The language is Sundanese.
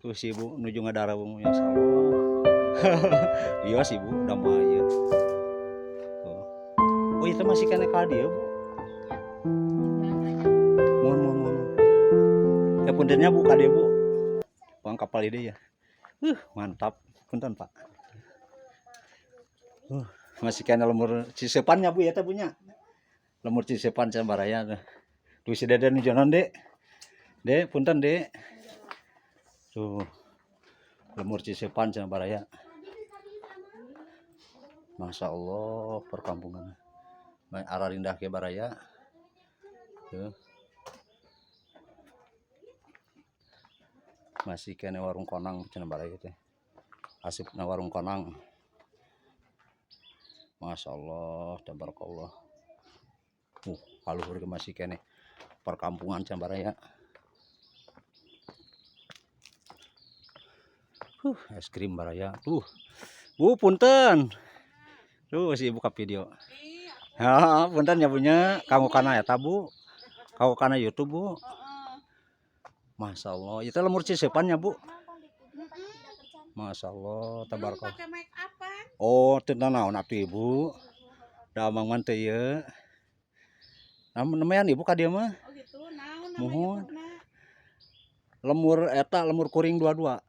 Tuh si ibu nuju ngadarawung ya Allah. Iya si ibu damai ieu. Tuh. Oh itu masih keneh ka dieu, Bu. Mohon mohon mohon. Ya puntennya Bu ka dieu, Bu. Bang kapal ide ya. Mantap. Punten, Pak. Masih keneh lembur Ciseupan nya, Bu, ya teh punya. Lembur Ciseupan cenah baraya tuh. Tuh si Dede nuju naon, Dek? Dek, punten, Dek. Tuh. Lembur Ciseupan cenah baraya. Masya Allah perkampungan. Baik ararindah ke baraya. Tuh. Masih keneh warung konang cenah baraya teh. Asupna warung konang. Masya Allah, tabarakallah. Kaluhur ge masih keneh perkampungan cenah baraya. Es krim baraya. Tuh. Bu, punten. Tuh si ibu ka video. Ya, punten ya punya kanggo kana eta, Bu. Kanggo kana YouTube, Bu. Masya Allah, itu lembur Ciseupan ya, Bu. Masya Allah, tabarakallah. Pakai make upan. Oh, teu naon atuh Ibu. Da amang mah teu ieu. Nah, nemayan Ibu ka dieu mah. Oh gitu, naon nama Muhun. YouTube-na? Lemur eta lemur kuring dua-dua.